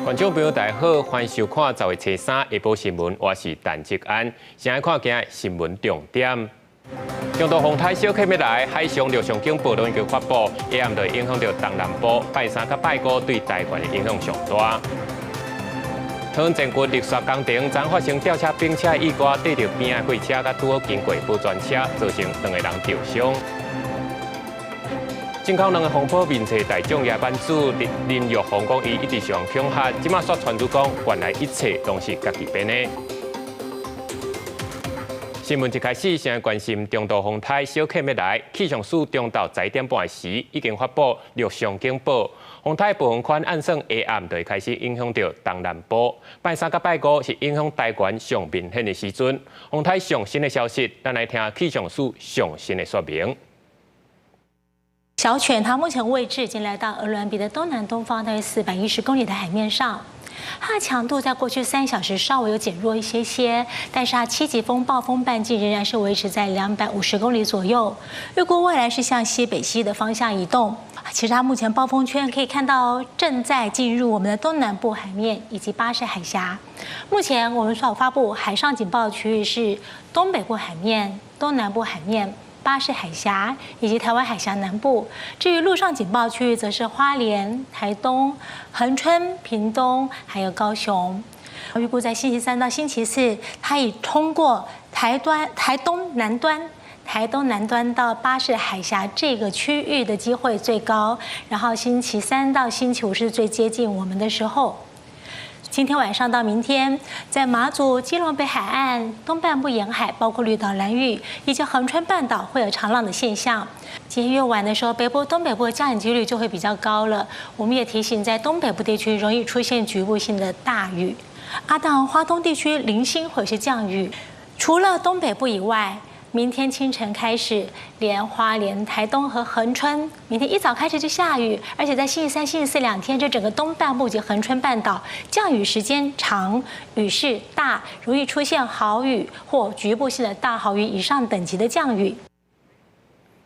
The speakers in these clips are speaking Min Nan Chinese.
觀眾朋友大家好，歡迎收看10月初三下晡新聞，我是陳志安。先來看今日新聞重點。中度風台小客欲來，海上陸上警報攏已經發布，下暗就會影響著東南部，拜三佮拜五對台灣的影響上大。桃園前骨綠沙工程昨發生吊車冰車意外，綴著邊仔貨車佮拄好經過保全車，造成兩個人著傷。進口兩个風波面冊大眾夜班主林林玉紅講，伊一直受恐嚇，這馬煞傳出講，原來一切攏是家己編的。新聞一開始，先來關心中度風台小客欲來，氣象署中晝11點半時已經發布陸上警報，風台暴風圈按算下暗就會開始影響著東南部。拜三佮拜五是影響台灣上明顯的時陣。風台上新的消息，咱來聽氣象署上新的說明。小犬它目前位置已經來到鵝鑾鼻的東南東方，大約410公里的海面上。它的強度在過去3小時稍微有減弱一些些，但是它7級風暴風半徑仍然是維持在250公里左右。預估未來是向西北西的方向移動。其實它目前暴風圈可以看到正在進入我們的東南部海面以及巴士海峽。目前我們所發布海上警報區域是東北部海面、東南部海面、巴士海峽以及台灣海峽南部。至於陸上警報區域，則是花蓮、台東、恆春、屏東，還有高雄。預估在星期三到星期四，它已通過台端、台東南端、台東南端到巴士海峽這個區域的機會最高。然後星期三到星期五是最接近我們的時候。今天晚上到明天，在馬祖、基隆北海岸、東半部沿海，包括綠島、蘭嶼以及恆春半島，會有長浪的現象。今天越晚的時候，北部、東北部的降雨幾率就會比較高了。我們也提醒，在東北部地區容易出現局部性的大雨。阿當花東地區零星會有些降雨。除了東北部以外，明天清晨開始，連花蓮、台東和恆春，明天一早開始就下雨，而且在星期三、星期四兩天，這整個東半部及恆春半島降雨時間長、雨勢大，容易出現豪雨或局部性的大豪雨以上等級的降雨。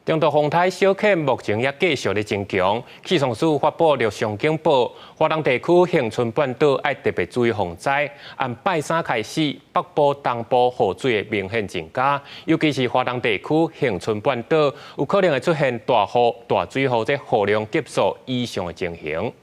中度風台小客目前也繼續咧增強，氣象署發布陸上警報，華東地區恆春半島愛特別注意洪災。按拜三開始，北部、東部雨水會明顯增加，尤其是華東地區恆春半島有可能會出現大雨、大水雨這雨量級數以上的情形。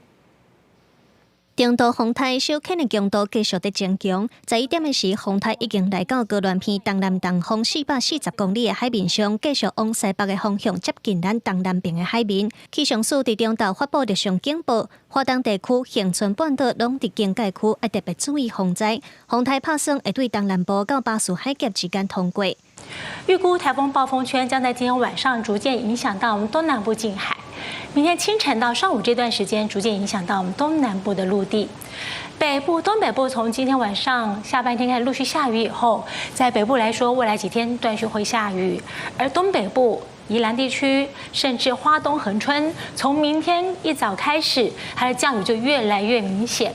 中度風台小犬的強度繼續佇增強，11點的時，風台已經來到鵝鑾鼻東南東方440公里的海面上，繼續往西北的方向接近咱東南邊的海面。氣象署佇中晝發布陸上警報，華東地區恆春半島攏佇警戒區，愛特別注意風災。風台拍算會對東南部到巴士海峽之間通過。預估颱風暴風圈將在今天晚上逐漸影響到我們東南部近海。明天清晨到上午這段時間，逐漸影響到我們東南部的陸地。北部、東北部從今天晚上下半天開始陸續下雨以後，在北部來說，未來幾天斷續會下雨；而東北部、宜蘭地區，甚至花東恆春，從明天一早開始，它的降雨就越來越明顯。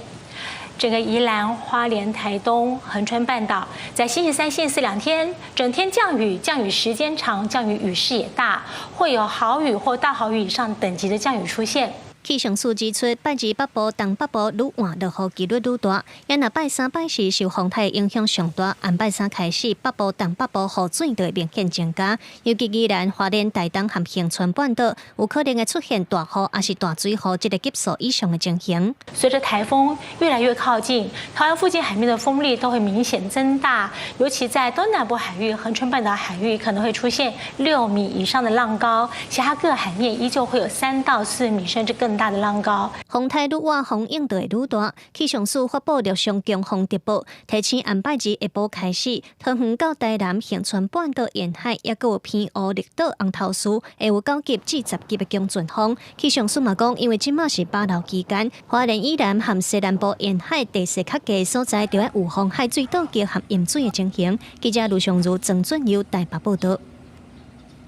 整個宜蘭、花蓮、台東、恆春半島，在星期三、星期四兩天，整天降雨，降雨時間長，降雨雨勢也大，會有豪雨或大豪雨以上等級的降雨出現。氣象署指出，拜二北部、東北部愈晚落雨幾率愈大。也若拜三、拜四受風台影響上大，按拜三開始，北部、東北部雨水就會明顯增加。尤其宜蘭、花蓮、台東和恆春半島，有可能會出現大雨，抑是大水雨這个級數以上的情形。隨著颱風越來越靠近，台灣附近海面的風力都會明顯增大，尤其在東南部海域、恆春半島海域可能會出現6米以上的浪高，其他各海面依舊會有3到4米甚至更大的浪高。風台愈晚，風湧就會愈大。氣象署發布陸上強風特報，提醒按拜二下晡開始，桃園到台南恆春半島沿海，抑閣有澎湖、綠島、紅頭嶼，會有9級至10級的強陣風。氣象署嘛講，因為這馬是巴流期間，花蓮以南和西南部沿海地勢較低所在，著愛預防海水倒灌和淹水的情形。記者盧尚如、曾俊佑台北報道。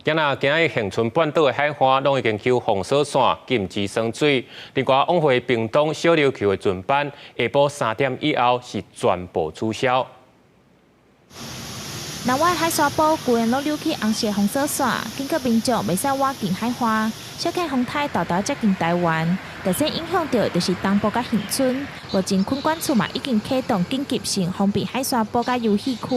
今仔今日恆春半島的海岸攏已經設封鎖線，禁止耍水。另外，往回屏東小琉球的船班，下晡3點以後是全部取消。南灣海沙埔規園攏扭起紅色封鎖線，警告民眾袂使倚近海岸。小犬風台沓沓接近台灣，特先影響著就是東部佮恆春。目前墾管處嘛已經啟動緊急性封閉海沙埔佮遊戲區。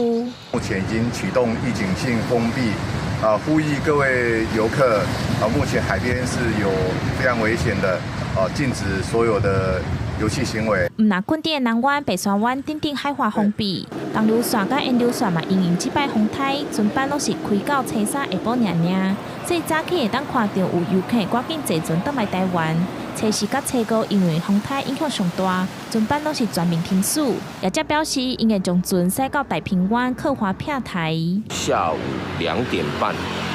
目前已經啟動預警性封閉，啊，呼籲各位遊客，啊，目前海邊是有非常危險的，啊，禁止所有的遊憩行為。毋但墾丁的南灣、白沙灣等等海岸封閉，東流線佮延流線嘛，因應這擺風颱，船班攏是開到初三下晡爾爾，所以早起會當看著有遊客趕緊坐船轉來台灣。初四佮初五因為風颱影響上大，船班攏是全面停駛。業者表示，𪜶會將船駛到太平灣靠岸避台。下午2點半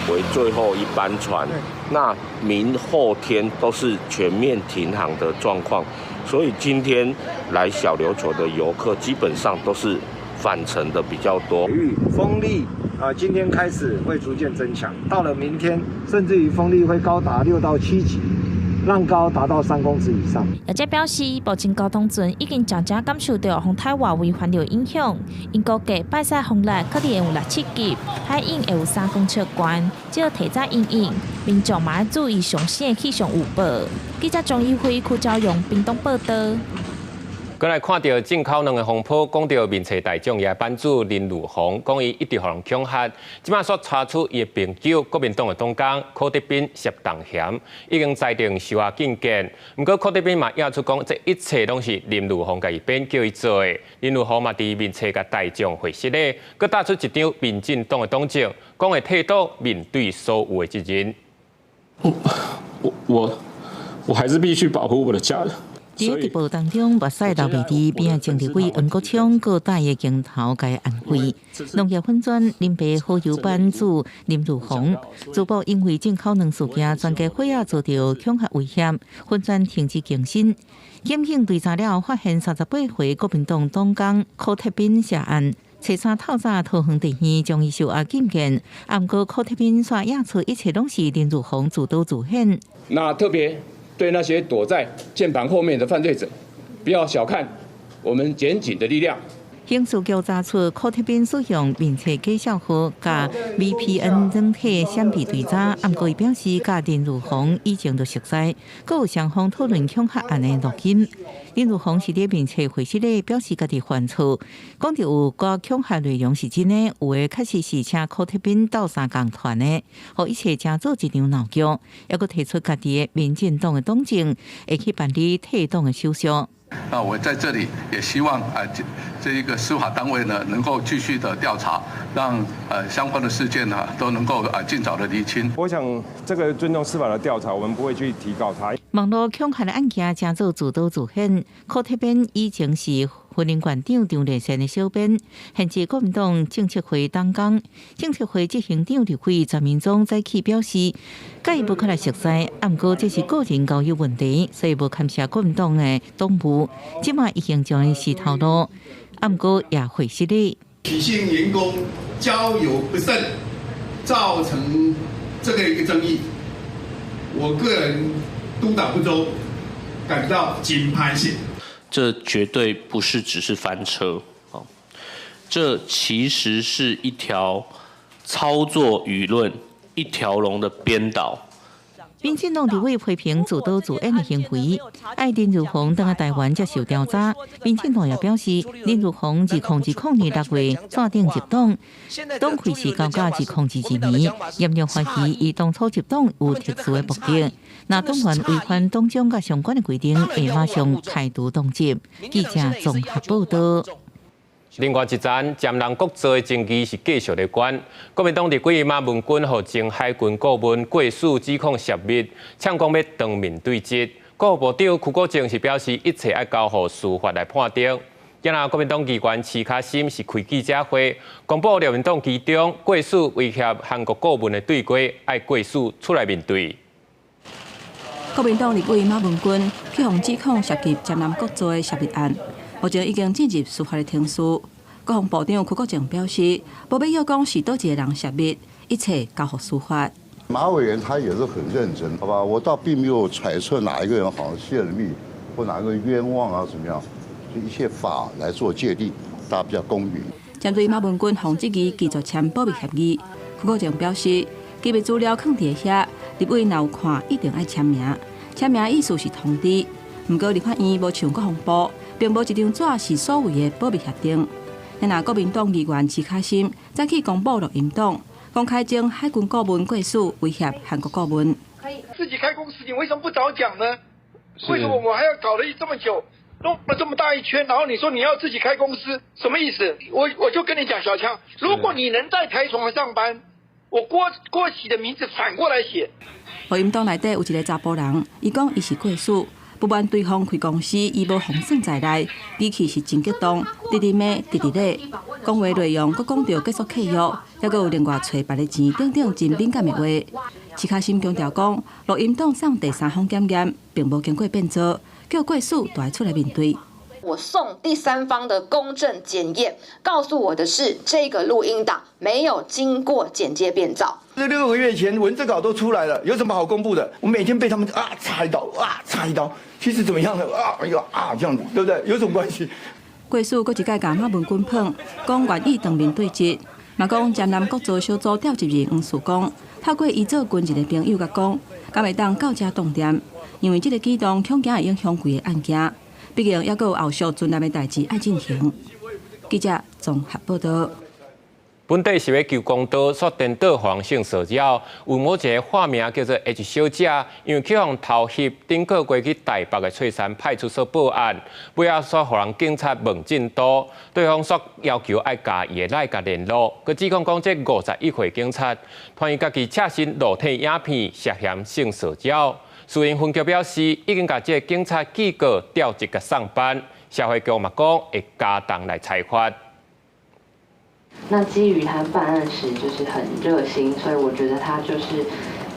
為最後一班船，那明後天都是全面停航的狀況，所以今天來小琉球的遊客基本上都是返程的比較多。風力啊，今天開始會逐漸增強，到了明天，甚至於風力會高達6到7級。浪高達到3公尺以上。業者表示，目前交通船已經漸漸感受著風颱外圍環流影響，𪜶估計拜四風力可能會有6、7級，海湧會有3公尺懸，只要提早因應，民眾嘛愛注意上新的氣象預報。記者張一輝、柯昭勇，屏東報導。閣來看著進口卵的風波，講著面冊大將伊版主林如虹，講伊一直予人恐嚇，這擺煞查出伊的朋友國民黨的黨工柯德斌涉動嫌，已經裁定收押禁見。毋過柯德斌嘛指出講，這一切攏是林如虹共伊編叫伊做的。林如虹嘛佇面冊共大將會失禮，閣打出一張民進黨的黨證，講會替黨面對所有的責任。我還是必須保護我的家人。佇直播當中，目屎流袂滴，邊仔前立委黃國昌閣帶的鏡頭共伊安慰。農業粉專林爸好友版主林如虹，自曝因為進口卵事件，全家伙仔遭著恐嚇威脅，粉專停止更新。檢警追查了後，發現38歲國民黨黨工柯鐵斌涉案。初三透早桃園地院將伊收押禁見，毋過柯鐵斌煞指出一切攏是林如虹自導自演。那特別對那些躲在鍵盤後面的犯罪者，不要小看我們檢警的力量。刑事局查出柯鐵斌使用面冊假帳號，佮 VPN 軟體閃避追查，毋過伊表示佮林如虹以前就熟似，閣有雙方討論恐嚇案的錄音。林如虹是佇面冊回釋咧表示家己犯錯，講著有寡恐嚇內容是真的，有的確實是請柯鐵斌鬥相共傳的，予一切成做一場鬧劇，猶閣提出家己的民進黨的黨證，會去辦理退黨的手續。那我在這裡也希望啊，這一個司法單位呢，能夠繼續的調查，讓相關的事件呢都能夠啊盡早的釐清。我想這個尊重司法的調查，我們不會去提告他。網路恐嚇的案件，成做自導自演。柯鐵斌以前是雲林縣長張麗善的小編，現職國民黨政策會黨工。政策會執行長立委陳明忠早起表示，佮伊無較來熟似，毋過這是個人交友問題，所以無牽涉國民黨的黨務。這馬已經將伊洗頭路，毋過也會失禮。許姓員工交友不慎，造成這個一個爭議，我個人督導不周，感到真歹勢。這絕對不是只是翻車，這其實是一條操作輿論、一條龍的編導。民進黨立委批評自導自演的行為，愛林如虹轉來台灣接受調查。民進黨也表示，林如虹2020年6月率頂入黨，黨費是交到2022年，嚴重懷疑伊當初入黨有特殊的目的。若黨員違反黨章佮相關的規定，會馬上開除黨籍。記者綜合報導。另外一層，占人國造的爭議是繼續咧懸。國民黨立委馬文君予前海軍顧問郭汜指控泄密，嗆講欲當面對質。國防部長邱國正是表示，一切愛交予司法來判定。今仔國民黨議員徐卡心是開記者會，公布民進黨其中郭汜威脅韓國顧問的對話，愛郭汜出來面對。國民黨立委馬文君去予指控涉及占南國造的泄密案，目前已經進入司法的程序。國防部長邱國正表示，無欲講是佗一个人泄密，一切交予司法。馬委員他也是很認真，好吧？我倒並沒有揣測哪一個人好像泄了密，或哪個冤枉啊，怎麼樣？就一切法來做界定，大家比較公允。針對馬文君予質疑拒絕簽保密協議，邱國正表示，機密資料囥佇遐，立委若有看，一定愛簽名。簽名意思是通知。毋過立法院無像國防部，並無一張紙是所謂的保密協定。若國民黨議員徐卡心早起公布錄音檔，公開前海軍顧問郭氏威脅韓國顧問。自己開公司，你為什麼不早講呢？為什麼我還要搞了這麼久，弄了這麼大一圈，然後你說你要自己開公司，什麼意思？我就跟你講，小強，如果你能在台船上班，我郭郭喜的名字反過來寫。錄音檔內底有一个查埔人，伊講伊是郭氏，不瞞對方開公司，伊無予算在內，語氣是真激動，直直罵，直直咧，講話內容閣講著結束契約，猶閣有另外揣別个錢等等真敏感的話。徐卡心強調講，錄音檔送第三方檢驗，並無經過變造，叫郭氏著愛出來面對。我送第三方的公證檢驗，告訴我的是這個錄音檔沒有經過剪接變造。這6個月前文字稿都出來了，有什麼好公布的？我每天被他們啊插一刀啊插一刀，其實怎麼樣的啊？哎呦啊這樣子，對不對？有什麼關係？郭氏閣一擺共馬文君噴，講願意當面對質，嘛講前南國造小組召集人黃樹光透過伊做軍人的朋友共講，敢會當到遮當店，因為這个舉動恐驚會影響規个案件。畢竟猶閣有後續存案的代誌愛進行。記者綜合報道。本地是欲求公道，煞顛倒予人性騷擾，有某一个化名叫做 H 小姐，因為去予偷翕，頂個月去台北的翠山派出所報案，尾仔煞予人警察問進度，對方煞要求愛共伊的 LINE 共聯絡，閣指控講這51歲警察，傳伊家己赤身露體影片涉嫌性騷擾。士林分局表示，已經共這个警察記過調職共送辦，社會局嘛講會加重來裁罰。那基於他辦案時就是很熱心，所以我覺得他就是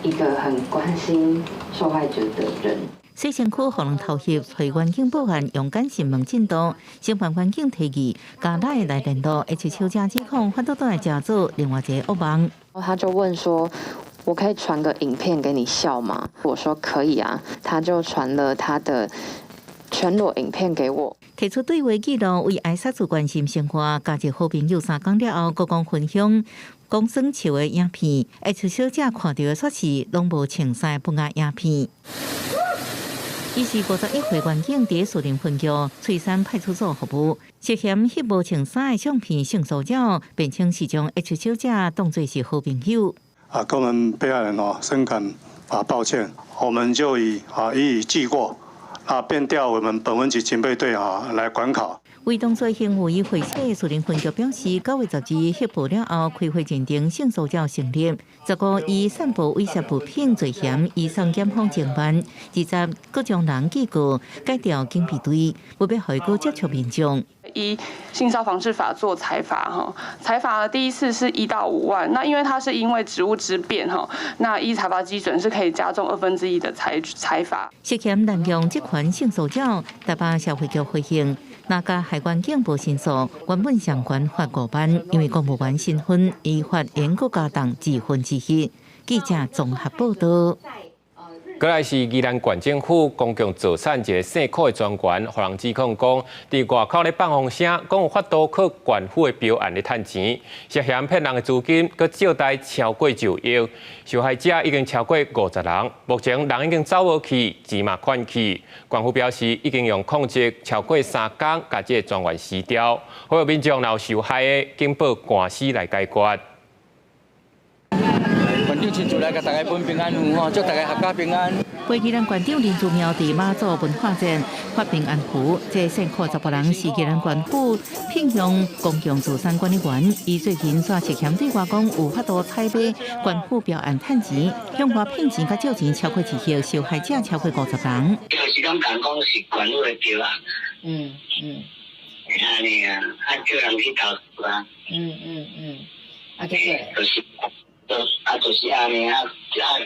一個很關心受害者的人。西城區予人偷翕，揣員警報案，用簡訊問進度，承辦員警提議共 LINE 來聯絡，H 小姐指控反倒轉來成做另外一个噩夢。他就問說：我可以傳個影片給你笑嗎？我說可以啊，他就傳了他的全裸影片給我。提出對話記錄，為愛殺主關心生活，加一好朋友三工了後，閣講分享講耍笑的影片。H 小姐看著的煞是攏無穿衫不雅影片。伊是51歲員警，佇士林分局翠山派出所服務，涉嫌翕無穿衫的相片性騷擾，辯稱是將 H 小姐當作是好朋友。啊，跟我們被害人哦深感啊抱歉，我們就以啊予以記過，啊便調我們本分局警備隊啊來管考。為當作行為會社士林分局表示，9月12翕報了後，開會認定性騷擾成立，15以散布猥褻物品罪嫌移送檢方偵辦，20閣將人記過，改調警備隊，無欲予伊閣接觸民眾。依性騷防治法做裁罰，哈，裁罰第一次是1到5萬，那因為他是因為職務之便，哈，那依裁罰基準是可以加重1/2的裁罰。涉嫌濫用職權性騷擾，台北社會局回應，若共害員警無申訴，原本上懸罰5萬，因為公務員身份，依法應閣加重1/2。記者綜合報道。過來是宜蘭縣政府公共助產一个姓柯的專員，予人指控講，佇外口咧放風聲，講有法度靠縣府的標案咧趁錢，涉嫌騙人的資金，閣借貸超過9億，受害者已經超過50人，目前人已經走無去，錢嘛款去。縣府表示已經用控制超過3工，共這个專員辭掉，呼籲民眾若有受害的，緊報官司來解決。縣長親自來共大家分平安符吼，祝大家闔家平安。花宜蘭縣長林姿妙佇媽祖文化節發平安符，這姓柯查埔人是宜蘭縣府聘用公共資產管理員，伊最近煞涉嫌對外講有法度採買縣府標案趁錢，向外騙錢佮借錢超過1億，受害者超過50人。就是攏共講是縣府的標啊。按呢啊，啊叫人去投訴啊。啊結果就是。啊，就是按呢啊，啊，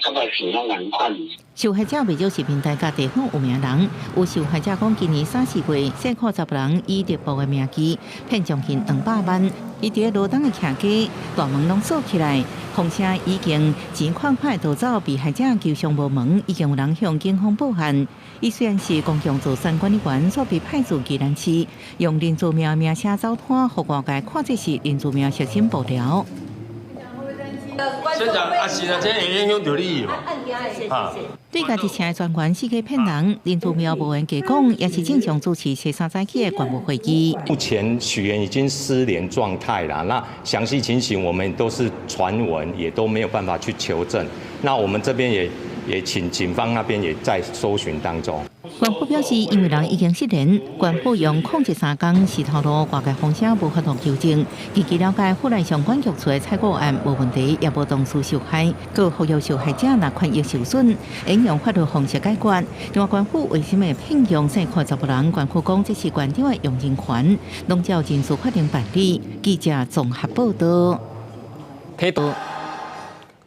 感覺錢攏仝款。受害者袂少是平台佮地方有名人，有受害者講，今年三四月，姓柯查埔人以特報的名義騙將近200萬，伊佇羅東的徛家大門攏鎖起來，況且已經錢款款逃走，被害者求償無門，已經有人向警方報案。伊雖然是公共資產管理員，卻被派駐宜蘭市，用林姿妙名聲走攤，予外界看這是林姿妙核心幕僚。縣長啊，是啊，這會影響著你無？啊。對家己請的專員四界騙人，林姿妙無緣假講，也是正常主持初三早起的縣務會議。目前許願已經失聯狀態啦，那詳細情形我們都是傳聞，也都沒有辦法去求證。那我們這邊也請警方那邊也在搜尋當中。縣府表示，因為人已經失聯，縣府用013工時頭路外界風聲無法度求證。根據了解，府內相關局處的採購案無問題，也無當事受害。閣呼籲受害者若權益受損，應用法律方式解決。另外，縣府為什麼聘用姓柯查埔人？縣府講這是縣長的用人權，攏照人事法令辦理。記者綜合報道。睇到。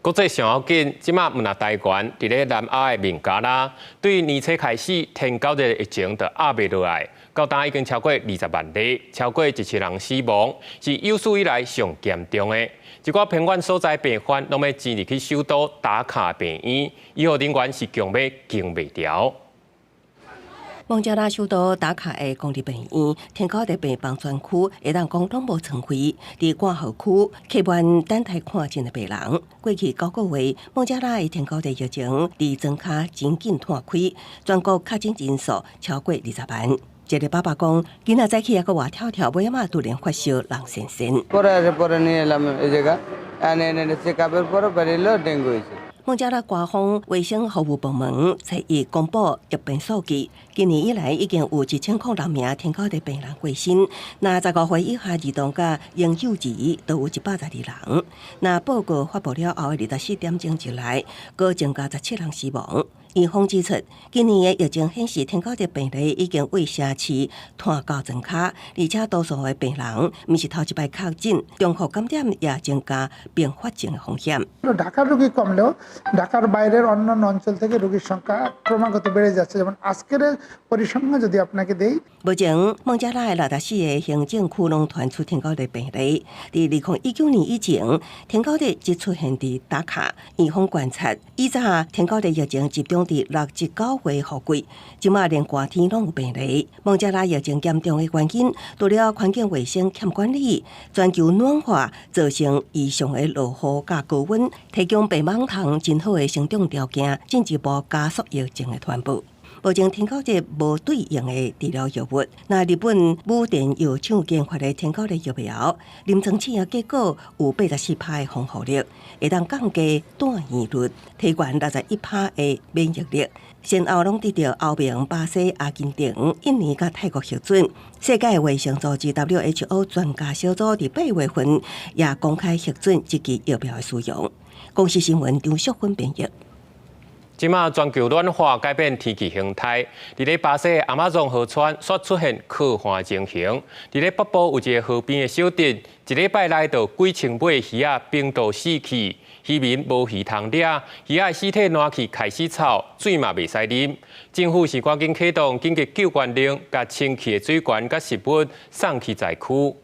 國際上要緊，這馬毋但台灣，佇咧南亞的孟加拉，對年初開始天狗熱疫情就壓袂落來，到今已經超過20萬例，超過1000人死亡，是有史以來上嚴重的。一寡偏遠所在病患攏欲擠入去首都達卡病院，醫護人員是強欲撐袂牢。孟加拉首都達卡的公立病院，天狗熱病房專區會當講攏無床位，佇掛號區客滿等待看診的病人。過去9個月，孟加拉的天狗熱疫情佇莊跤真緊湠開，全國確診人數超過20萬。一个爸爸講，囡仔早起猶閣活跳跳，尾仔嘛突然發燒，人神神。孟加拉官方衛生服務部門初一公布疫病數據，今年以來已經有1006名天狗熱病人過身。若15歲以下兒童佮嬰幼兒都有112人。若報告發布了後的24點鐘之內，閣增加17人死亡。院方指出，今年的疫情顯示天狗熱病例已經對城市湠到莊跤，而且多數的病人毋是頭一擺確診，重複感染也增加併發症的風險。 ঢাকার রোগী কমলেও ঢাকার বাইরের অন্যান্য অঞ্চল থেকে রোগীর সংখ্যা ক্রমাগত বেড়ে যাচ্ছে। যেমন আজকের পরিসংখ্যান যদি আপনাকে দেই，目前孟加拉的64個行政區攏傳出天狗熱病例。佇2019年以前，天狗熱只出現佇達卡。院方觀察，以早天狗熱疫情集中佇6至9月雨季，這馬連寒天攏有病例。孟加拉疫情嚴重的原因，除了環境衛生欠管理、全球暖化造成異常的落雨佮高溫，提供白蠓蟲真好的生長條件，進一步加速疫情的傳播。目前天狗熱無對應的治療藥物，那日本武田藥廠研發的天狗熱疫苗，臨床試驗結果有84%的防護力，會當降低住院率，提懸61%的免疫力。先後攏得著歐盟、巴西、阿根廷、印尼佮泰國核准。世界衛生組織 WHO 專家小組佇8月份也公開核准這支疫苗的使用。公視新聞張淑芬編譯。這馬全球暖化改變天氣形態，佇咧巴西亞馬遜河川煞出現乾旱情形。佇咧北部有一个河邊的小鎮，一禮拜內就幾千尾魚仔冰凍死去，漁民無魚通掠，魚仔屍體爛去開始臭，水嘛袂使啉。政府是趕緊啟動緊急救援令，共清氣的水源佮食物送去災區。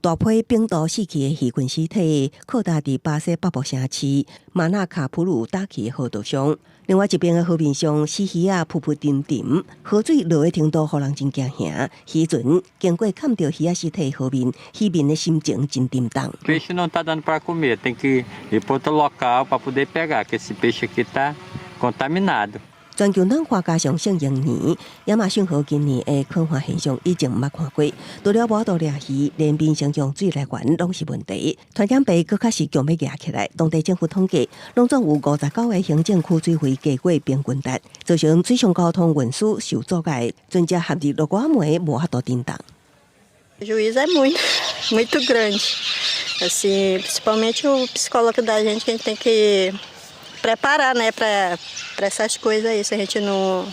大批冰凍死去的魚群屍體，擴大佇巴西北部城市馬納卡普魯打起的河道上。另外一邊的河面上，死魚仔浮浮沉沉，河水濁的程度，予人真驚嚇。漁船經過崁著魚仔屍體河面，漁民的心情真沉重。 Peixe não tá dando para comer, tem que ir para outro local para poder pegar, que esse peixe aqui tá contaminado. 全球暖化加上聖嬰年，亞馬遜河今年的乾旱現象以前毋捌看過。除了無法度掠魚，連民生用水來源攏是問題。傳染病閣較是強欲夯起來。當地政府統計，攏總有59個行政區水位低過平均值，造成水上交通運輸受阻礙，船隻陷入落外暝無法度振動。 Prejuízo é muito, muito grande. Assim, principalmente o psicólogo da gente, que a gente tem que preparar, né, para essas coisas aí. Se a gente não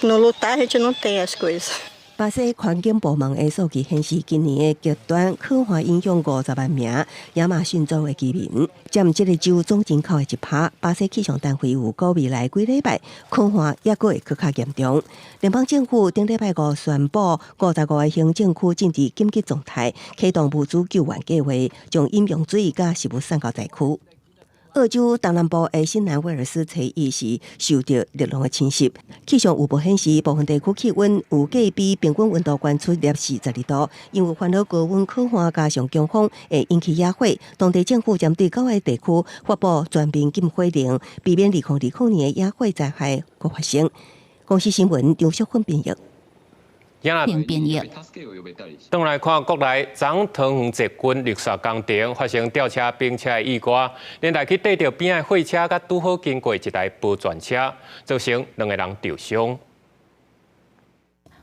lutar, a gente não tem as coisas. 巴西環境部門的數據顯示，今年的極端乾旱影響50萬名亞馬遜州的居民，佔這个州總人口的1%。巴西氣象單位預估未來幾禮拜乾旱猶閣會閣較嚴重。聯邦政府頂禮拜五宣布，55個行政區進入緊急狀態，啟動物資救援計劃，將飲用水佮食物送到災區。澳洲東南部的新南威爾斯初一是受著熱浪的侵襲。氣象預報顯示，部分地區氣溫有計比平均溫度懸出攝氏12度。因為煩惱高溫可旱加上強風會引起野火，當地政府針對九个地區發布全面禁火令，避免2020年的野火災害閣發生。公視新聞張淑芬編譯。編譯。轉來看國內，昨桃園捷運綠線工程發生吊車並車的意外，連帶去綴著邊仔的貨車，佮拄好經過一台保全車，造成兩个人受傷。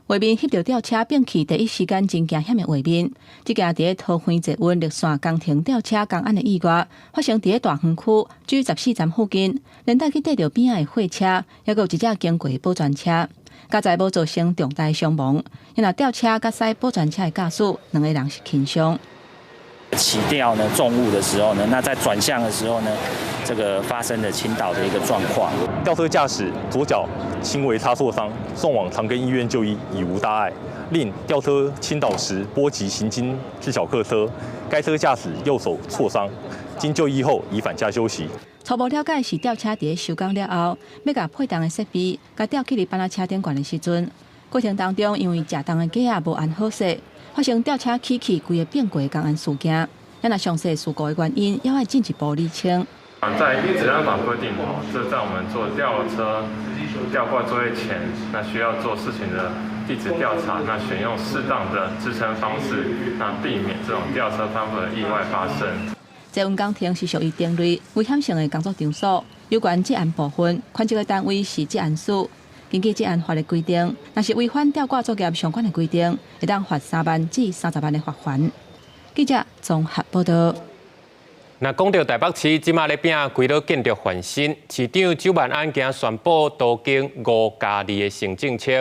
畫面翕著吊車變去，第一時間真驚險的畫面。這件佇咧桃園捷運綠線工程吊車工案的意外，發生佇咧大園區 G14站附近，連帶去綴著邊仔的貨車，猶閣有一隻經過的保全車。佳哉無造成重大傷亡，因為吊車佮駛保全車的駕駛，兩个人是輕傷。起吊呢重物的時候呢，那在轉向的時候呢，這個發生了傾倒的一個狀況。吊車駕駛左腳輕微擦挫傷，送往長庚醫院就醫，已無大礙。另吊車傾倒時波及行經之小客車，該車駕駛右手挫傷，經就醫後已返家休息。初步了解是吊車佇咧收工了後，欲共配重的設備共吊起佇板仔車頂懸的時陣，過程當中因為食重的架仔無按好勢，發生吊車起去規个變過工安事件。咱若詳細事故的原因，猶愛進一步釐清。在職安法規定哦，這在我們做吊車吊掛作業前，那需要做事前的地質調查，那選用適當的支撐方式，那避免這種吊車翻覆的意外發生。捷運工程是屬於同類危險性的工作場所，有關職安部分，權責的單位是職安署。根據職安法的規定，若是違反吊掛作業相關的規定，會當罰3萬至30萬的罰鍰。記者綜合報道。若講著台北市，這馬咧拚規落建築翻新，市長蔣萬安今宣布都更5+2的新政策，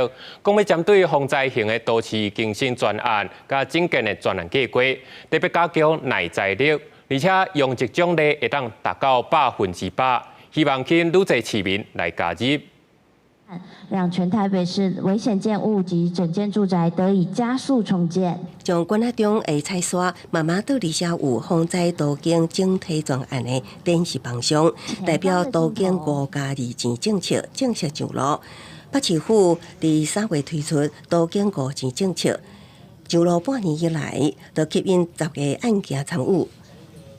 講欲針對防災型的都市更新專案，佮整建的專案計劃，特別加強耐災力，而且容積獎勵會當達到100%，希望吸引愈濟市民來加入。讓全台北市危險建物及整建住宅得以加速重建。將管仔中的彩沙慢慢倒，而且有防災都更整體專案的電視板上，代表都更5+2錢政策正式上路。北市府佇3月推出都更五錢政策，上路半年以來，就吸引10个案件參與。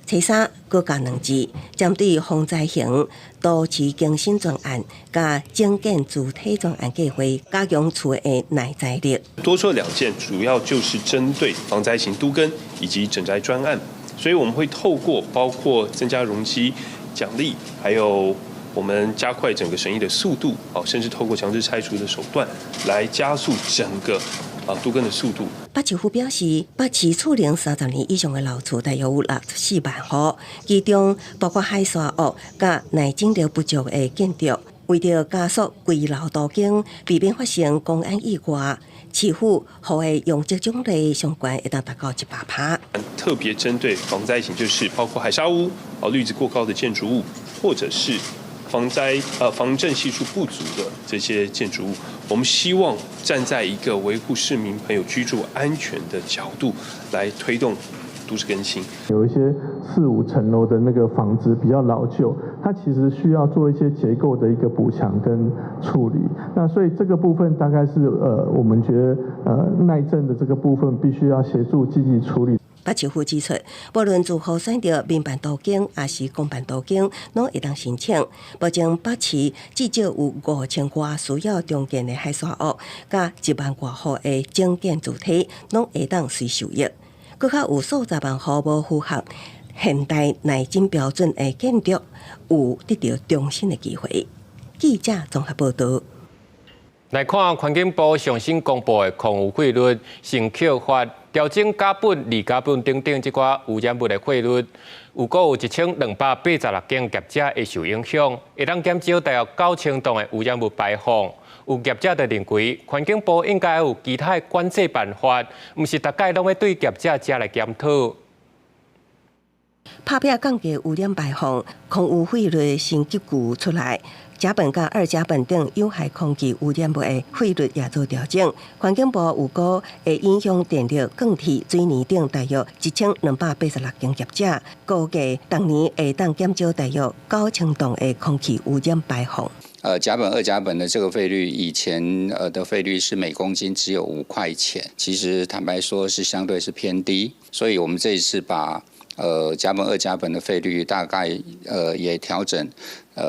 初三閣加兩字，針對防災型都市更新專案佮整建主體專案計劃，加強厝的耐災力。多出兩件，主要就是針對防災型都更以及整宅專案，所以我們會透過包括增加容積獎勵，還有我們加快整個審議的速度，甚至透過強制拆除的手段，來加速整個都更的速度。北市府表示，北市厝齡30年以上的老厝大約有64萬戶，其中包括海沙屋佮耐震力不足的建築。為著加速危老都更，避免發生工安意外，市府予的容積獎勵上懸會當達到100%。特別針對防災型，就是包括海砂屋、綠植過高的建築物，或者是防災防震係數不足的這些建築物，我們希望站在一個維護市民朋友居住安全的角度來推動都市更新。有一些四五層樓的那個房子比較老舊，它其實需要做一些結構的一個補強跟處理。那所以這個部分大概是我們覺得耐震的這個部分必須要協助積極處理。北市府指出，無論住戶選擇民辦都更，抑是公辦都更，攏會當申請。目前北市至少有5000外需要重建的海沙屋，佮1萬外戶的整建住宅，攏會當隨受益。閣較有數十萬戶無符合現代耐震標準的建築，有得著重新的機會。記者綜合報導。來看環境部上新公布的空污費率新扣法調整甲苯、二甲苯等等這寡污染物的費率，有閣有1286間業者會受影響，會當減少大約9000噸的污染物排放。有業者就認為，環境部應該有其他的管制辦法，毋是逐擺攏欲對業者遮來檢討。拍拚降低污染排放，空污費率新結構出來。甲苯佮二甲苯等有害空氣污染物的費率也做調整。環境部預估會影響電力、鋼鐵、水泥等大約1286間業者，估計當年會當減少大約9000噸的空氣污染排放。甲苯、二甲苯的這個費率，以前的費率是每公斤只有5塊錢，其實坦白說是相對是偏低，所以我們這一次把甲苯、二甲苯的費率大概也調整，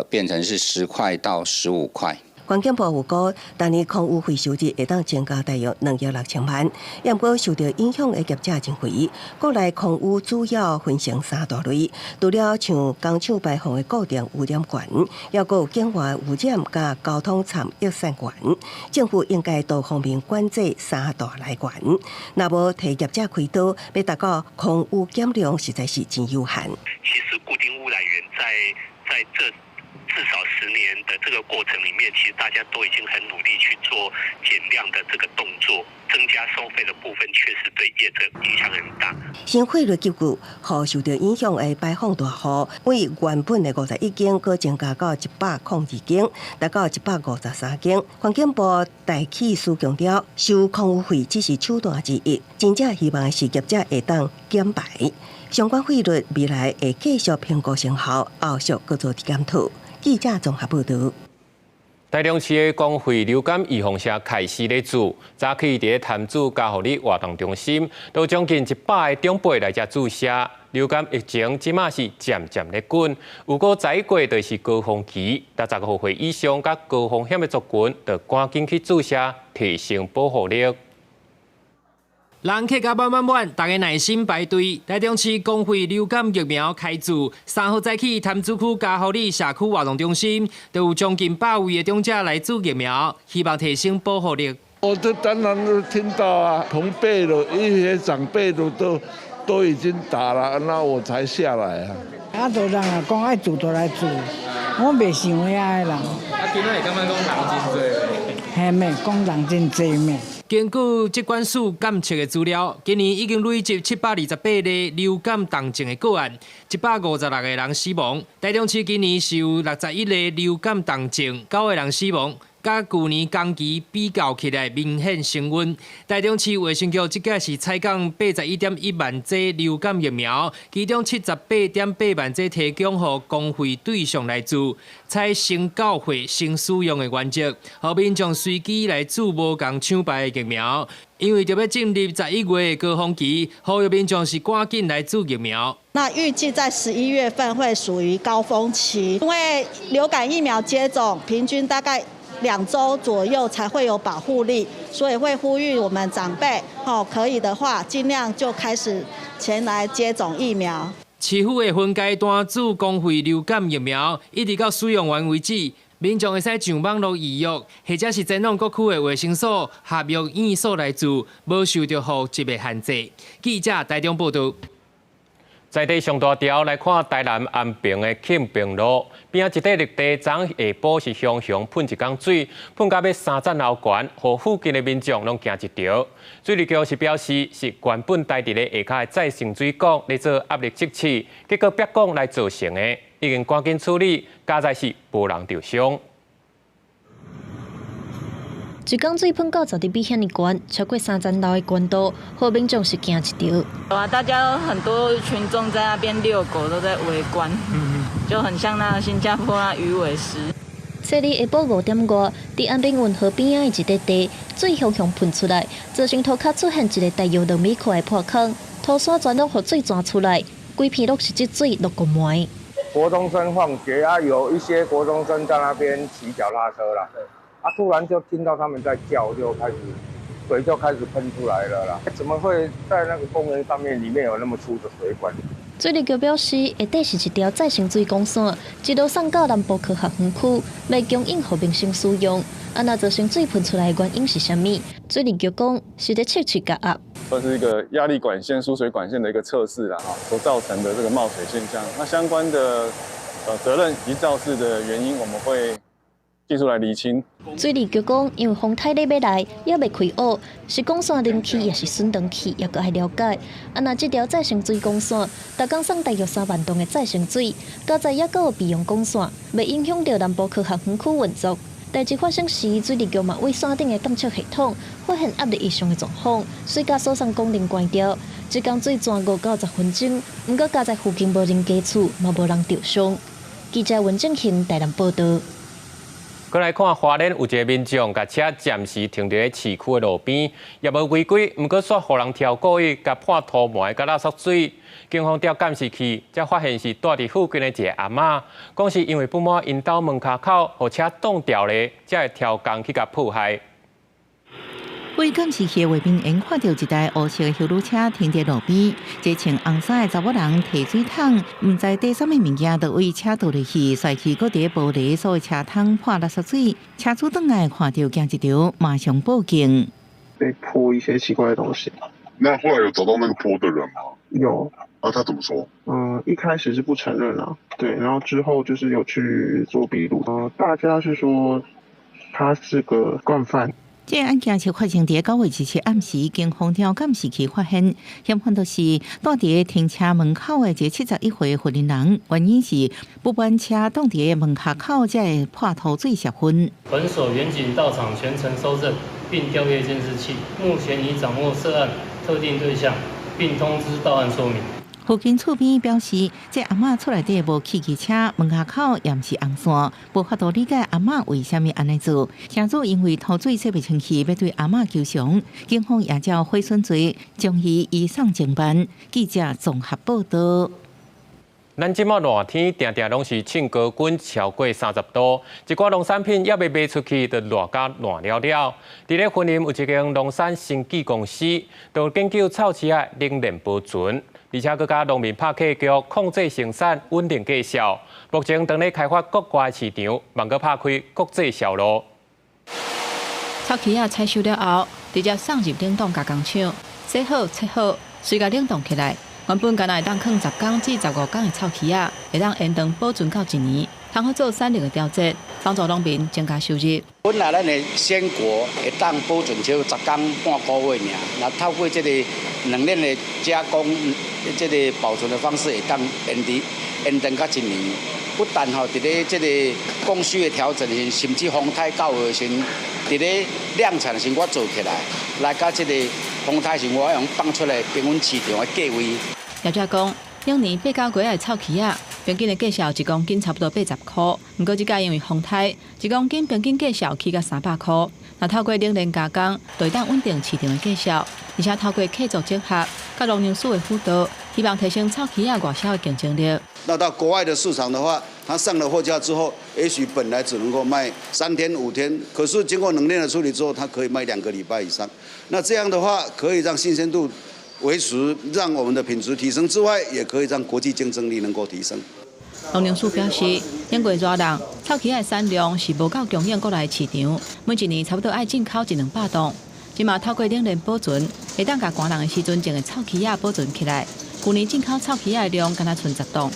變成是10塊到15塊。環境部預估，當年空污費收入會當增加大約2億6千萬，毋過受著影響的業者認為，國內空污主要分成三大類，除了像工廠排放的固定污染源，抑閣有境外污染佮交通摻逸散源。政府應該多方面管制三大來源，若無替業者開刀，欲達到空污減量，實在是真有限。其實固定污染源在這至少10年的這個過程裡面，其實大家都已經很努力去做減量的這個動作，增加收費的部分確實對業者影響很大。新費率結構，予受著影響的排放大戶，對原本的51間，閣增加到102間，達到153間。環境部大氣司強調，收空污費只是手段之一，真正希望的是業者會當減排。相關費率未來會繼續評估成效，後續閣做檢討。記者綜合報導。台中市的公費流感預防射開始咧注，早起佇咧潭子嘉護里活動中心，都將近100個長輩來遮注射。流感疫情這馬是漸漸咧滾，有過再過就是高峰期，65歲以上佮高風險的族群，就趕緊去注射，提升保護力。人客甲滿滿滿，大家耐心排隊。台中市公費流感疫苗開注，3號早起潭子區嘉護里社區活動中心，就有將近100位的長者來注疫苗，希望提升保護力。我這當然都聽到啊，同輩的一些長輩的都已經打了，那我才下來啊。啊，都人啊講愛注就來注，我袂想遐的人。啊，今仔會感覺講人真濟。嘿咩，講人真濟咩。根據疾管署監測的資料，今年已經累積728例流感重症的個案，156個人死亡。台中市今年是有61個流感重症，9個人死亡。佮舊年同期比較起來，明顯升溫。台中市衛生局這屆是採購81.1萬劑流感疫苗，其中78.8萬劑提供予公費對象來注，採先繳費先使用的原則，予民眾隨機來注無仝廠牌的疫苗。因為著欲進入11月的高峰期，呼籲民眾是趕緊來注疫苗。那預計在11月份會屬於高峰期，因為流感疫苗接種平均大概2週左右才會有保護力，所以會呼籲我們長輩，吼，可以的話，盡量就開始前來接種疫苗。市府會分階段注公費流感疫苗，一直到使用完為止。民眾會使上網路預約，或者是前往各區的衛生所、合約院所來注，無受著戶籍的限制。記者台中報導。在地上大條來看，台南安平的慶平路邊仔一塊綠地，昨下晡是雄雄噴一工水，噴到欲三層樓懸，予附近的民眾攏驚一趒。水利局是表示，是原本待佇咧下跤的再生水管咧做壓力測試，結果煏管來造成的，已經趕緊處理，佳哉是無人著傷。一工水噴到10米遐爾懸，超過三層樓的懸度，予民眾是驚一趒。啊，大家很多群眾在那邊遛狗，都在圍觀，就很像那個新加坡那魚尾獅。昨日下晡5點外，佇安平運河邊仔的一塊地，水雄雄噴出來，造成塗跤出現一個大約2米寬的破坑，塗沙全攏予水湠出來，規片攏是積水落個糜。國中生放學啊，有一些國中生在那邊騎腳踏車啦。啊！突然就聽到他們在叫，就開始水就開始噴出來了啦。怎麼會在那個公園上面裡面有那麼粗的水管？水利局表示，下底是一條再生水管線，一路送到南部科學園區，欲供應予民生使用。啊，若造成水噴出來的原因是啥物？水利局講是咧測試加壓，算是一個壓力管線、輸水管線的一個測試啦，哈，所造成的這個冒水現象。那相關的責任以及肇事的原因，我們會進技術來釐清。水利局講，因為風颱咧欲來，猶未開學，是管線冷去，抑是損斷去，猶閣愛了解。啊，若這條再生水管線，逐工送大約3萬噸的再生水，加在猶閣有備用管線，袂影響著南部科學園區運作。代誌發生時，水利局嘛對線頂的監測系統發現壓力異常的狀況，水閘輸送功能關掉，這工水泉5到10分鐘。毋過佳哉附近無人家厝，嘛無人著傷。記者文正興台南報導。閣來看花蓮有一个民眾，共車暫時停佇咧市區的路邊，也無違規，毋過煞予人刁故意共潑塗糜佮垃圾水。警方調監視器，才發現是住佇附近的一个阿嬤，講是因為不滿𪜶兜門跤口予車擋牢咧，才會刁工去共破壞。對監視器畫面，𪜶看著一台烏色的休旅車停佇路邊，一個穿紅衫的查某人提水桶，毋知提啥物物件，就對車倒入去，甩去閣佇玻璃所的車窗潑垃圾水。車主轉來看著驚一跳，馬上報警。被潑一些奇怪的東西。那後來有找到那個潑的人嗎？有。啊，他怎麼說？嗯，一開始是不承認啦，對，然後之後就是有去做筆錄。大家是說他是個慣犯。這個案件是發生佇9月27暗時，警方調監視器發現，嫌犯就是住佇停車門口的一个71歲婦人，原因是不滿車擋佇門跤口，才會潑塗水洩憤。本所員警到場全程搜證，並調閱監視器，目前已掌握涉案特定對象，並通知到案說明。附近厝邊表示，這阿嬤厝內底無汽機車，門跤口也毋是紅線，無法度理解阿嬤為啥物按呢做。車主因為塗水洗袂清氣，欲對阿嬤求償，警方也照毀損罪將伊移送偵辦。記者綜合報導。咱這馬熱天，定定攏是衝高溫超過30度，一寡農產品猶未賣出去，就爛甲爛了了。佇咧雲林有一間農產生技公司，就研究臭柿仔冷鏈保存，而且閣佮農民拍契約控制生產，穩定價數。目前正咧開發國外市場，望閣拍開國際銷路。臭柿仔採收了後，直接送入冷凍加工廠，洗好切好，隨共冷凍起來。原本干焦會當囥10天至15天的臭柿仔，會當延長保存到一年，通好做產量的調節，幫助農民增加收入。本來咱的鮮果會當保存超過10天半個月爾，那透過這个冷鏈的加工，這个保存的方式會當延長到一年。不但吼，佇咧這个供需的調整時，甚至風颱到的時，佇咧量產時我做起來，來佮這个風颱時，我用放出來平穩市場的價位。業者講，兩年8、9個月的臭柿仔，平均的價數1公斤差不多80箍。毋過這擺因為風颱，1公斤平均價數起到300箍。若透過冷鏈加工，就會當穩定市場的價數，而且透過客作整合，佮農糧署的輔導，希望提升臭柿仔外銷的競爭力。那到國外的市場的話，它上了貨架之後，也許本來只能夠賣3天5天，可是經過冷鏈的處理之後，它可以賣2個禮拜以上。那這樣的話，可以讓新鮮度維持，讓我們的品質提升之外，也可以讓國際競爭力能夠提升。農糧署表示，頂過熱浪，臭柿仔的產量是無夠供應國內市場，每一年差不多愛進口一兩百噸。這馬透過冷鏈保存，會當共寒冷的時陣種的臭柿仔保存起來。舊年進口臭柿仔的量干焦賰10噸，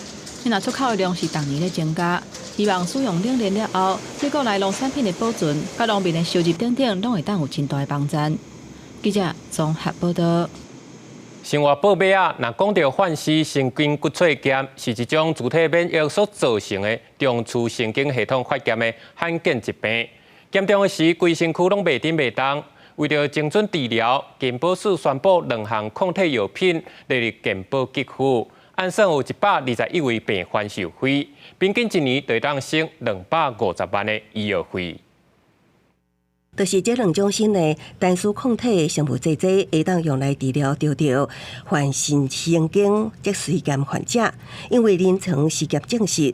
若出口的量是逐年咧增加。希望使用冷鏈了後，對國內農產品的保存、佮農民的收入等等，攏會當有真大的幫助。記者綜合報導。生活報尾仔，若講著患氏神經骨髓炎，是一種自體免疫所造成的中樞神經系統發炎的罕見疾病。嚴重的時，規身軀攏袂振袂動。為著精準治療，健保署宣布兩項抗體藥品列入健保給付，按算有121位病患受惠，平均一年就會當省250萬的醫藥費。就是這兩種新的單株抗體生物製劑，會當用來治療著著患氏神經脊髓炎患者，因為臨床試驗證實，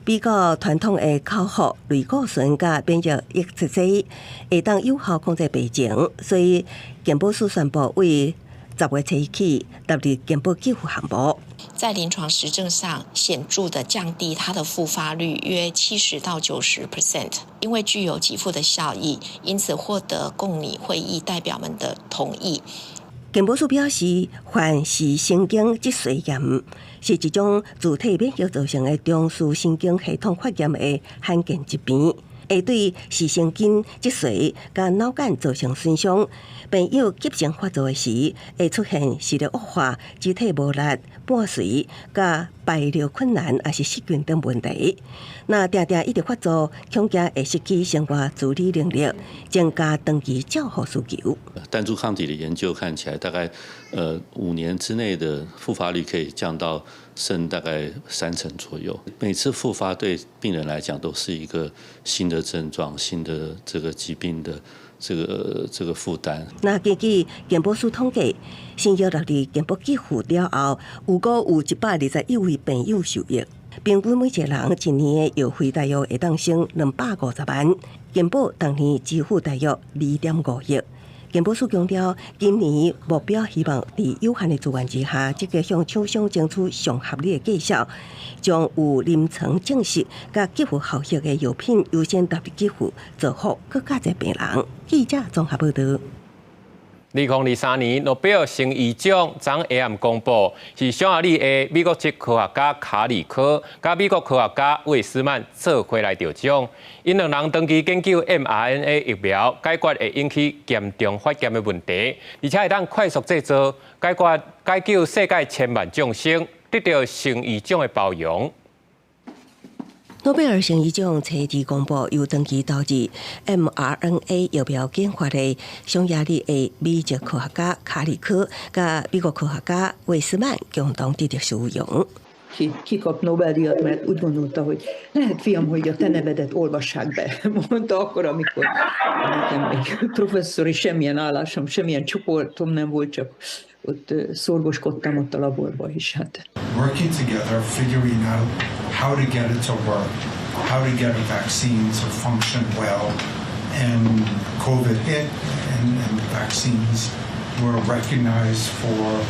比較傳統的口服類固醇佮免疫抑制劑，會當有效控制病情，所以健保署宣布為10月初起納入健保給付項目。在臨床實證上顯著的降低它的復發率約70到90%，因為具有給付的效益，因此獲得共擬會議代表們的同意。健保署表示，患氏神經脊髓炎是一種自體免疫造成的中樞神經系統發炎的罕見疾病。會對視神經、脊髓佮腦幹造成損傷。病友急性發作的時，會出現視力惡化、肢體無力、伴隨佮排尿困難，抑是失禁等問題。若定定一直發作，恐驚會失去生活自理能力，增加長期照護需求。單株抗體的研究看起來，大概5年之內的復發率可以降到剩大概3成左右。每次復發對病人來講都是一個新的症狀、新的這個疾病的這個負擔。那根據健保署統計，新藥納入健保給付了後，有閣有121位病友受益。平均每一個人一年的藥費大約會當省250萬，健保逐年支付大約2.5億。健保署強調，今年目標希望佇有限的資源之下，積極向廠商爭取上合理的價數，將有臨床證實佮給付效益的藥品優先納入給付，造福閣較濟病人。記者綜合報導。2023年諾貝爾生醫獎昨下暗公布，是匈牙利的美國籍科學家卡里科佮美國科學家魏斯曼做伙來得獎。𪜶兩人長期研究 mRNA 疫苗，解決會引起嚴重發炎的問題，而且會當快速製造，解決解救世界千萬眾生，得到生醫獎的褒揚。諾貝爾生醫獎初二公布，由長期投入 mRNA 疫苗研發的匈牙利的美籍科學家卡里科，佮美國科學家魏斯曼共同得到殊榮。 Ki kap Nobel-díjat, mert úgy gondolta, hogy lehet, fiam, hogy a te nevedet olvassák be, mondta akkor, amikor nekem még professzori semmilyen állásom, semmilyen csoportom nem volt, csak ott szorgoskodtam ott a laborba is. Hát. Working together, figuring out how to get it to work, how to get a vaccine to function well, and COVID hit, and the vaccines were recognized for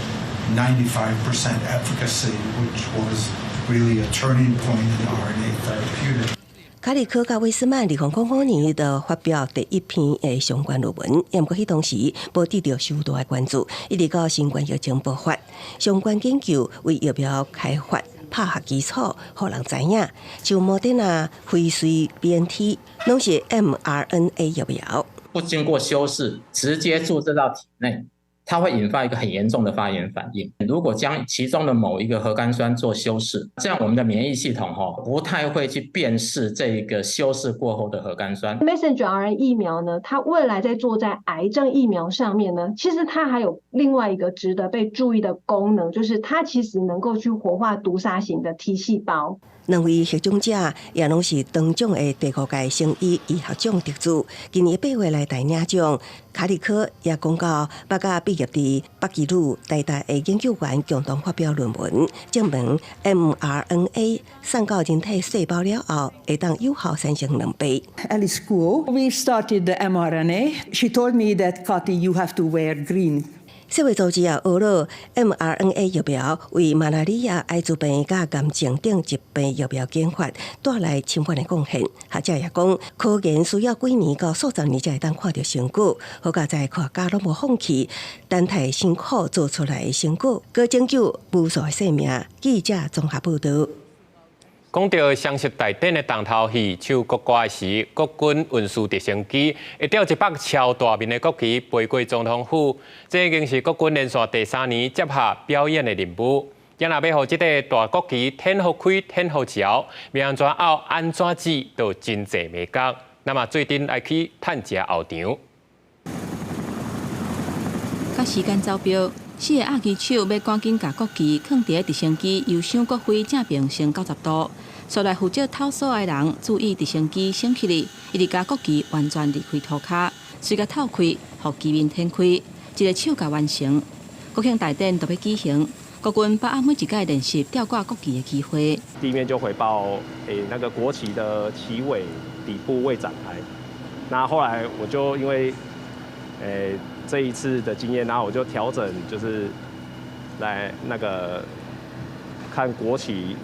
95% efficacy, which was really a turning point in RNA therapeutics. 卡里科佮威斯曼2000年就發表第一篇的相關論文，毋過彼當時無得到許多的關注，一直到新冠疫情爆發，相關研究為疫苗開發拍下基礎，予人知影。像莫德納、輝瑞、BNT，攏是 mRNA 疫苗，不經過修飾，直接注射到體內，它會引發一個很嚴重的發炎反應。如果將其中的某一個核苷酸做修飾，這樣我們的免疫系統哈不太會去辨識這個修飾過後的核苷酸。 Messenger RNA 疫苗呢，它未來在做在癌症疫苗上面呢，其實它還有另外一個值得被注意的功能，就是它其實能夠去活化毒殺型的 T 細胞。兩位獲獎者也攏是長獎的第五屆生醫醫學獎得主。今年8月來台領獎，卡里科也講到，捌佮畢業佇北基魯台大的研究員共同發表論文，證明 mRNA 送到人體細胞了後，會當有效產生兩倍。 Alice Kuo, we started the mRNA. She told me that, Kati, you have to wear green. 世衛組織也呵咾 mRNA 疫苗為馬拉里亞、艾滋病佮癌症等疾病疫苗研發帶來深遠的貢獻。學者也講，科研需要幾年到數十年才會當看著成果，好佳哉科學家攏無放棄，等待辛苦做出來的成果，閣拯救無數的生命。記者綜合報導。講到雙十大典的重頭戲，唱國歌時，國軍運輸直升機會吊一幅超大面的國旗飛過總統府，這已經是國軍連續第三年接下表演的任務。今若欲予這個大國旗展予開、展予姣，欲按怎拗、按怎指，都真濟眉角。那麼做陣來去探一下後場。佮時間走標，四個鴨旗手欲趕緊共國旗囥佇直升機油箱國徽正平升90度。紲來負責透索的人注意直升機升起來，一直共國旗完全離開塗跤，隨共透開，予旗面展開，一個手共完成。國慶大典就欲舉行，國軍把握每一屆練習吊掛國旗的機會。地面就回報，那個國旗的旗尾底部未展開。那後來我就因為，這一次的經驗，然後我就調整，就是來那個看國旗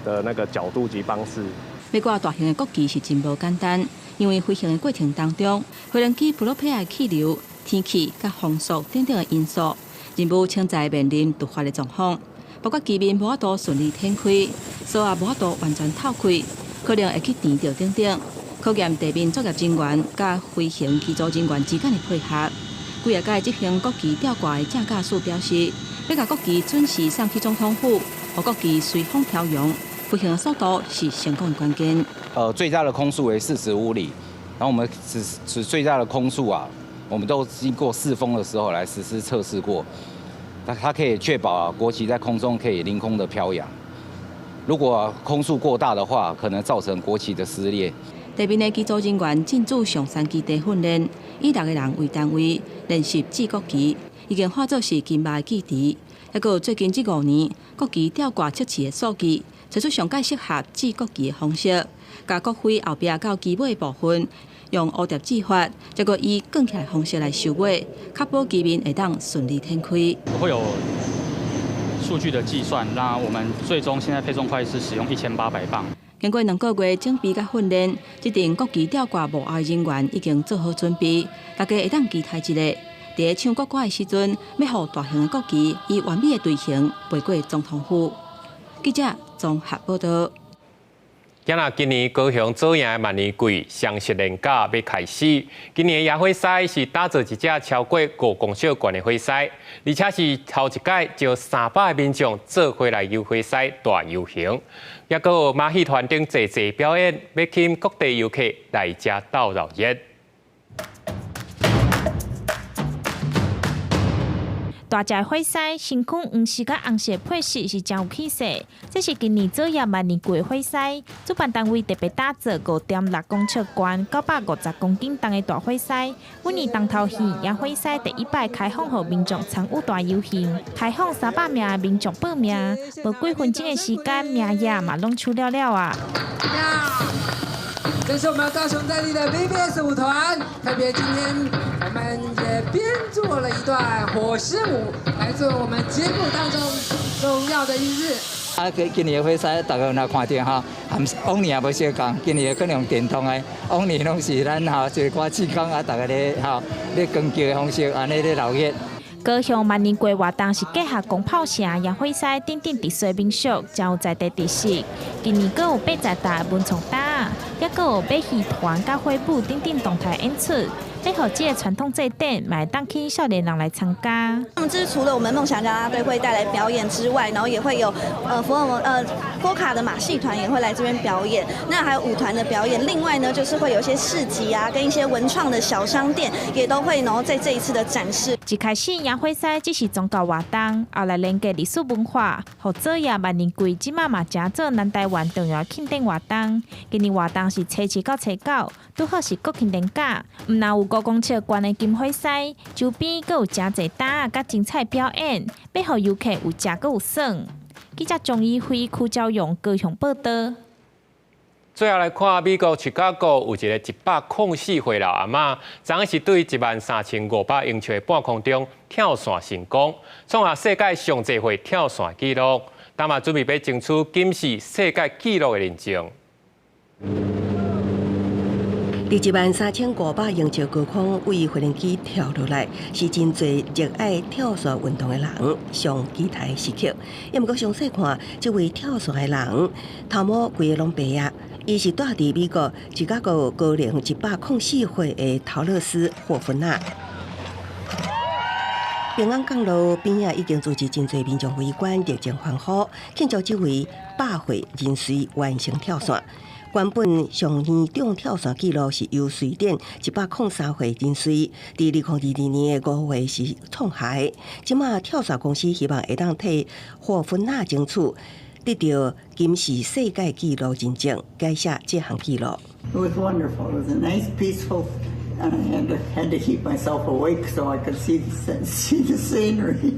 的那個角度及方式。欲掛大型的國旗是真無簡單，因為飛行的過程當中，飛行機普羅皮的氣流、天氣佮風速等等的因素，任務潛在面臨突發的狀況，包括旗面無法度順利展開，索也無法度完全透開，可能會去纏著等等，考驗地面作業人員佮飛行機組人員之間的配合。幾仔屆執行國旗吊掛的鄭駕駛表示，欲共國旗準時送去總統府，予國旗隨風飄揚，飛行的速度是成功的關鍵。最大的空速為45里，然後我們此最大的空速啊，我們都經過試風的時候來實施測試過，它可以確保國旗在空中可以凌空的飄揚。如果空速過大的話，可能造成國旗的撕裂。地面的機組人員進駐松山基地訓練，以六個人為單位練習賋國旗，已經化做是金馬的記憶。抑閣最近這5年，國旗吊掛測試的數據，找出上蓋適合賋國旗的方式，共國徽後壁到旗尾的部分用蝴蝶結法，再閣以捲起來方式來收尾，確保旗面會當順利展開。會有數據的計算，那我們最終現在配重塊是使用1800磅。經過2個月準備佮訓練，這陣國旗吊掛幕後人員已經做好準備，大家會當期待一下，佇咧唱國歌的時陣，欲予大型的國旗以完美的隊形飛過總統府。記者綜合報道。今仔今年高雄左營的萬年季雙十連假欲開始，今年的野火獅是打造一隻超過5公尺懸的火獅，而且是頭一擺招300个民眾做伙來遊火獅大遊行，抑閣有馬戲團等濟濟表演，欲吸引各地遊客來遮鬥鬧熱。大隻火獅，身軀黃色佮紅色配色是誠有氣勢。這是今年左營萬年季火獅，主辦單位特別打造5.6公尺懸、950公斤重的大火獅。每年重頭戲，野火獅第一擺開放予民眾參與大遊行，開放300名的民眾報名，無幾分鐘的時間，名也嘛攏搶了了啊！這是我們高雄在地的 VVS 舞團，特別今天我們也編做了一段火獅舞，來做我們節目當中重要的一日。啊，今年的火獅，大家若看著吼，和往年也無相仝，今年可能用電動的，往年攏是咱吼一個歌曲講啊，大家咧吼咧扛轎的方式，按呢咧鬧熱。高雄萬年季活動是結合攻炮城、野火獅等等特色民俗，誠有在地特色。今年閣有80台文創擔，抑閣有馬戲團佮火舞等等動態演出，欲予這個傳統祭典，嘛會當吸引少年人來參加。那麼這是除了我們夢想家啦隊會帶來表演之外，然後也會有福爾摩波卡的馬戲團也會來這邊表演，那還有舞團的表演。另外呢，就是會有一些市集啊，跟一些文創的小商店也都會然後在這一次的展示。一開始野火獅只是宗教活動，後來連結歷史文化，予左營萬年季這馬嘛成做南台灣重要慶典活動。今年活動是初七到初九，拄好是國慶連假。毋但有5公尺懸的金火獅，周邊閣有誠濟擔仔佮精彩表演，欲予遊客有食閣有耍。記者鍾怡輝、柯昭勇高雄報道。最後來看美國芝加哥有一个104歲老阿嬤，昨昏是對13,500英尺的半空中跳傘成功，創下世界上濟歲跳傘紀錄。今嘛準備欲爭取金氏世界紀錄的認證。佇13,500英尺高空，對飛行機跳落來，是真濟熱愛跳傘運動的人上期待的時刻。毋過詳細看，這位跳傘的人頭毛規个攏白啊！伊是住佇美國芝加哥高齡104歲的陶樂斯霍芬納。平安降落邊仔已經組織真濟民眾圍觀，熱情歡呼，慶祝這位百歲人士完成跳傘。原本上年長跳傘紀錄是由瑞典103歲人士，佇2022年的5月時創下的。這馬跳傘公司希望會當替霍芬納爭取得到金氏世界紀錄認證，改寫這項紀錄。 It was wonderful. It was a nice, peaceful, and I had to keep myself awake so I could see the scenery.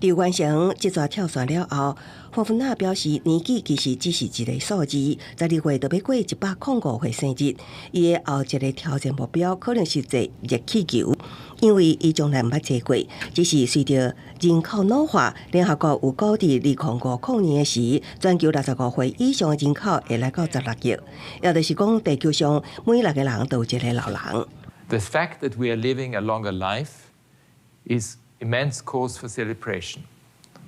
佇完成這逝跳傘了後，霍芬納表示年紀其實只是一個數字，12月就欲過105歲生日。伊的後一个挑戰目標可能是坐熱氣球，因為伊從來毋捌坐過。只是隨著人口老化，聯合國有估佇2050年的時，全球65歲以上的人口會來到16億，也就是講地球上每六個人都有一個老人。 The fact that we are living a longer life is immense cause for celebration.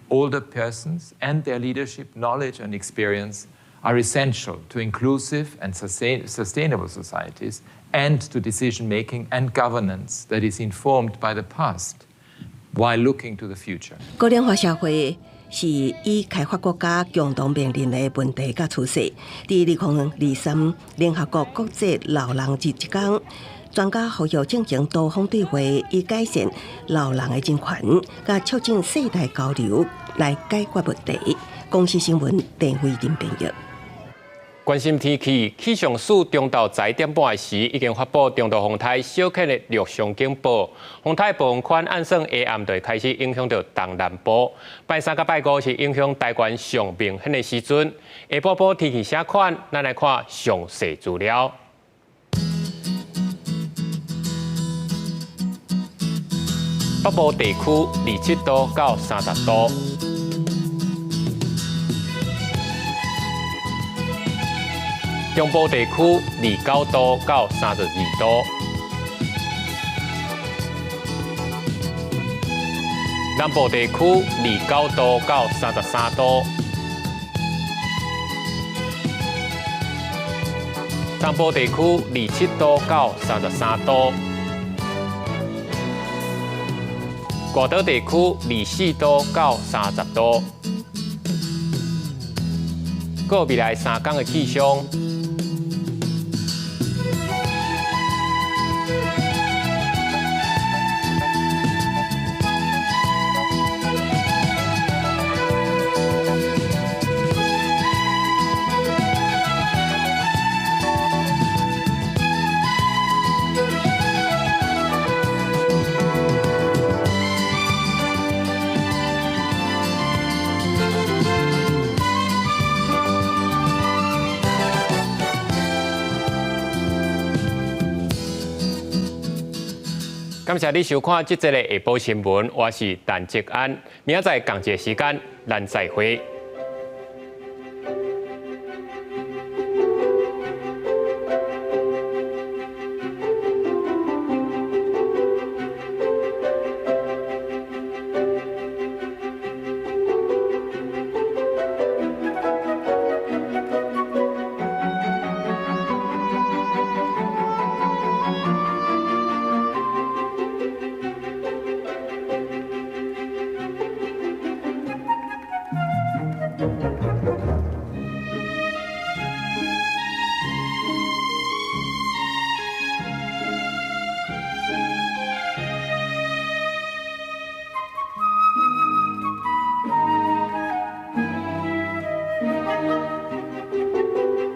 Older persons and their leadership, knowledge and experience are essential to inclusive and sustainable societies and to decision making and governance that is informed by the past while looking to the future. 高齡化社會是已開發國家共同面臨的問題佮趨勢。佇2023聯合國國際老人日這工，專家呼籲進行多方對話，以改善老人的人權，佮促進世代交流來解決問題。公視新聞鄭慧玲編譯。關心天氣，氣象署中晝10點半時已經發布中度風颱小克的陸上警報。風颱暴風圈按算下暗就會開始影響到東南部。拜三佮拜五是影響台灣上明顯的時陣。下晡晡天氣啥款？咱來看詳細資料。北部地區27度到30度。中部地區29度到32度，南部地區29度到33度，東部地區27度到33度，外島地區24度到30度。閣未來三工的氣象。感謝你收看這節的下晡新聞，我是陳哲安，明仔載仝一个時間，咱再會。